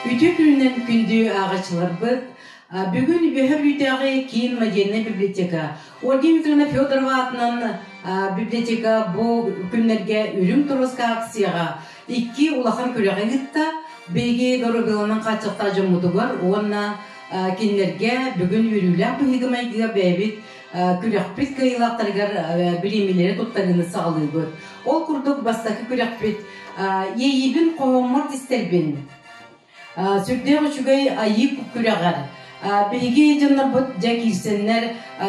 Үтүө күнүнэн күндү ааҕааччыларбыт! Бүгүн Үөһэ Бүлүүтээҕи киин модельнай библиотека Ольга Дмитриевна Федорова аатынан библиотека бу күннэргэ Үрүҥ торуоска акцияҕа икки улахан күрэҕи ыытта. Биһиги доруобуйаланан хааччахтаах дьоммутугар уонна кинилэргэ бүгүн үөрүүлээх быһыыга-майгыга бэйэбит күрэхпит кыайыылаахтарыгар бириэмийэлэри туттарыыны саҕалыыбыт. Ол курдук бастакы күрэхпит Иэйиибин хоһооммор тистэрбин сүрдээх үчүгэй айыы күрэҕэр биһиги дьоннорбут дьэ киирсэннэр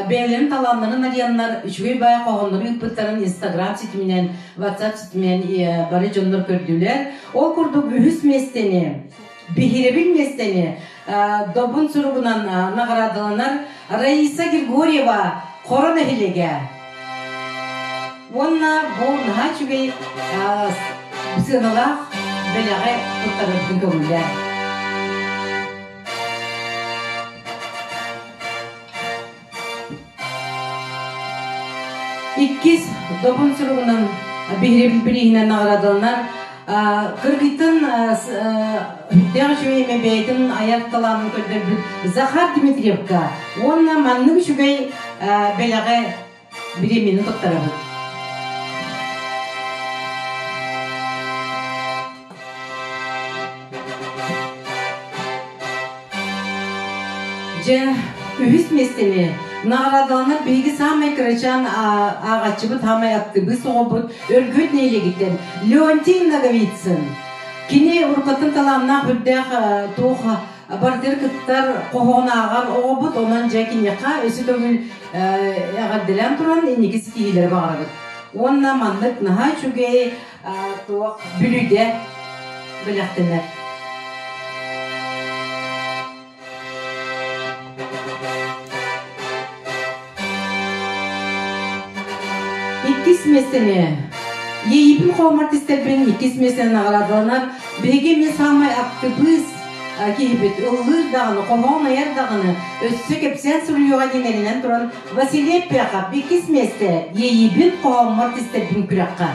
бэйэлэрин талааннарын арыйаннар үчүгэй баай хоһооннору ыыппыттарын Инстаграм ситиминэн, WhatsApp ситиминэн бары дьоннор көрдүлэр. Ол курдук үһүс миэстэни биһирэбил миэстэни Добун суругунан наҕараадаланар Раиса Григорьева Хоро нэһилиэгэ. Уонна бу наһаа үчүгэй сыаналаах бэлэҕи туттарарбын көҥүллээр. Иккис Добун суругунан биһирэбил бирииһинэн наҕараадаланар Кыргыйтан үрдээх үчүгэй эмэ бэйэтин айар талаанын көрдөрбүт Захар Дмитриевка уонна маннык үчүгэй бэлэҕи бириэмийэни туттарабыт. Дьэ, үһүс миэстэни наҕараадаланар биһиги саамай кырачаан ааҕааччыбыт, саамай актыбыыс оҕобут Өргүөт нэһилиэгиттэн Леонтий Ноговицын. Кини уруккаттан талааннаах үрдээх туох барытыгар кыттар, хоһоон ааҕар оҕобут, онон дьэ киниэхэ өссө төгүл эҕэрдэлээн туран инники ситиһиилэри баҕарабыт. Уонна маннык наһаа үчүгэй туох бүлүүдэ бэлэхтэнэр. Иккис миэстэни Иэйиибин хоһооммор тистэрбин иккис миэстэни наҕараадаланар биһиги эмиэ саамай актыбыыс киһибит ыллыыр даҕаны, хоһоон айар даҕаны, өссө кэпсээн суруйуоҕа диэн эрэнэн туран Василий Пехов иккис миэстэ Иэйиибин хоһооммор тистэрбин күрэххэ.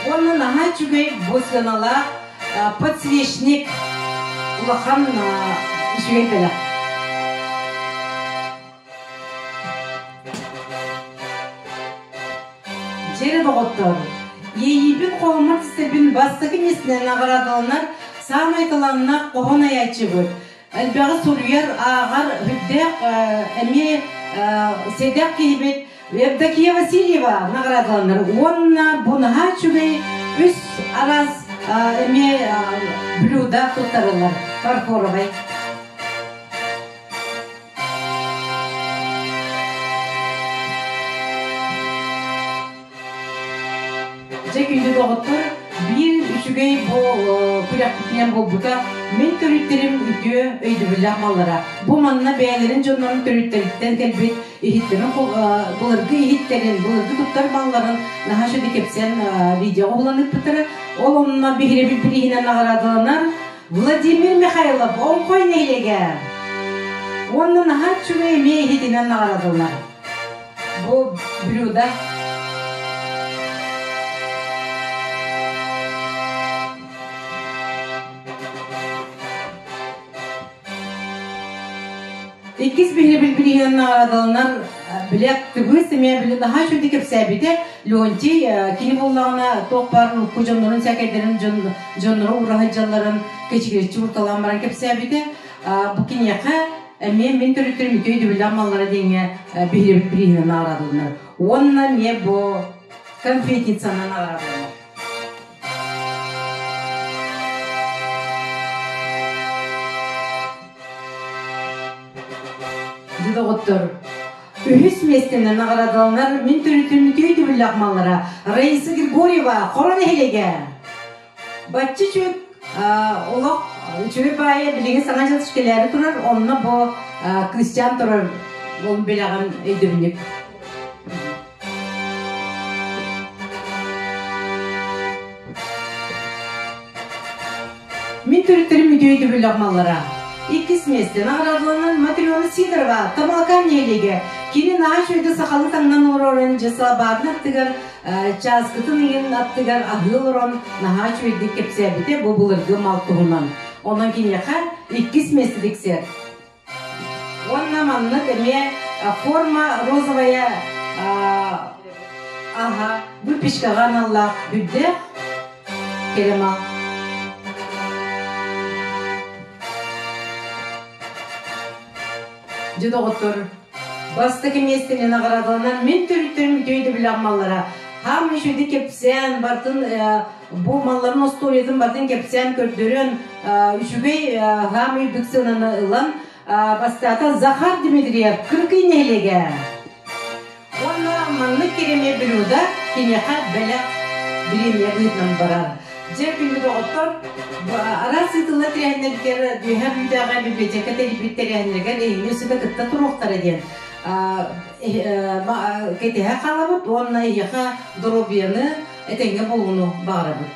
Уонна наһаа үчүгэй бу сыаналаах подсвечник улахан үчүгэй бэлэх. Дьиэ доҕоттор, иэйиибин хоһуммар тистэрбин бастакы миэстэнэн наҕараадаланар саамай талааннаах хоһоон айааччыбыт, элбэҕи суруйар, ааҕар, үрдээх эмиэ сэдэх киһибит Евдокия Васильева наҕараадаланар уонна бу наһаа үчүгэй үс араас эмиэ блюдо туттарыллар фарфоровай. Дьэ күндү доҕоттор, биир үчүгэй бу күрэхпитинэн буолбута мин төрүттэрим үтүө өйдөбүллээх маллара. Бу манна бэйэлэрин дьоннорун төрүттэриттэн кэлбит иһиттэрин былыргы иһиттэрин, былыргы туттар малларын наһаа үчүгэй кэпсээн видеоҕа булан ыыппыттара. Ол онно биһирэбил бирииһинэн наҕараадаланар Владимир Михайлов Оҥхой нэһилиэгэ уонна наһаа үчүгэй эмиэ иһитинэн наҕараадаланар. Бу блюдо Иккис биһирэбил бирииһинэн наҕараадаланар билэ тыбыыс эмиэ били наһаа үчүгэйдик кэпсээбитэ Леонтий кини буоллаҕына туох баар урукку дьоннорун сээкэйдэрин дьоннору уураһыт дьалларын кэчигирэччи урталаан баран кэпсээбитэ бу киниэхэ эмиэ мин төрүттэрим үтүө өйдөбүллээх маллара диэҥҥэ биһирэбил бирииһинэн наҕараадаланар уонна эмиэ бу конфетницанан наҕараадаланар Дьэ доҕоттор, үһүс миэстэнэн наҕараадаланар мин төрүтүм үтүө өйдөбүллээх маллара Раиса Григорьева Хоро нэһилиэгэ. Бачча үчүг олох үчүгэй баайа билигин саҥа дьыл кэлээри турар, онно бу кыысчаан турар ол билэҕин өйдөбүнньүк. Мин төрүттэрим үтүө өйдөбүллээх маллара. Иккис миэстэ наҕараадаланан Матрена Сидорова Тамалакаан нэһилиэгэ. Кини наһаа үчүгэйдик сахалыы таҥнан олорорун дьэ салабаатын аттыгар чааскытын иҥин аттыгар аһыы олорон наһаа үчүгэйдик кэпсээбитэ бу былыргы мал туһунан. Онон киниэхэ иккис миэстэ тиксэр. Уонна маннык эмиэ форма розовая аха выпечкаҕа аналлаах үрдээх керемал. Дьэ доҕоттор, бастакы миэстэни наҕараадаланан мин төрүттэрим үтүө өйдөбүллээх маллара. Хаам үчүгэйдик кэпсээн, бартын бу малларын остуоруйатын бартын кэпсээн көрдөрөн, үчүгэй хаам үрдүк сыананы ылан, бастаата Захар Дмитриев Кыркый нэһилиэгэ. Уонна маннык киримиэ блюдо киниэхэ бэлэх бириэмийэ быһыытынан барар. Дьэ, күндү доҕоттор, араас ыытыллар тэрээһиннэригэр Үөһээ Бүлүүтээҕи библиотека тэрийбит тэрээһиннэригэр эһигини өссө да кытта туруохтара диэн кэтэһэ хаалабыт уонна эһиэхэ доруобуйаны, этэҥҥэ буолууну баҕарабыт.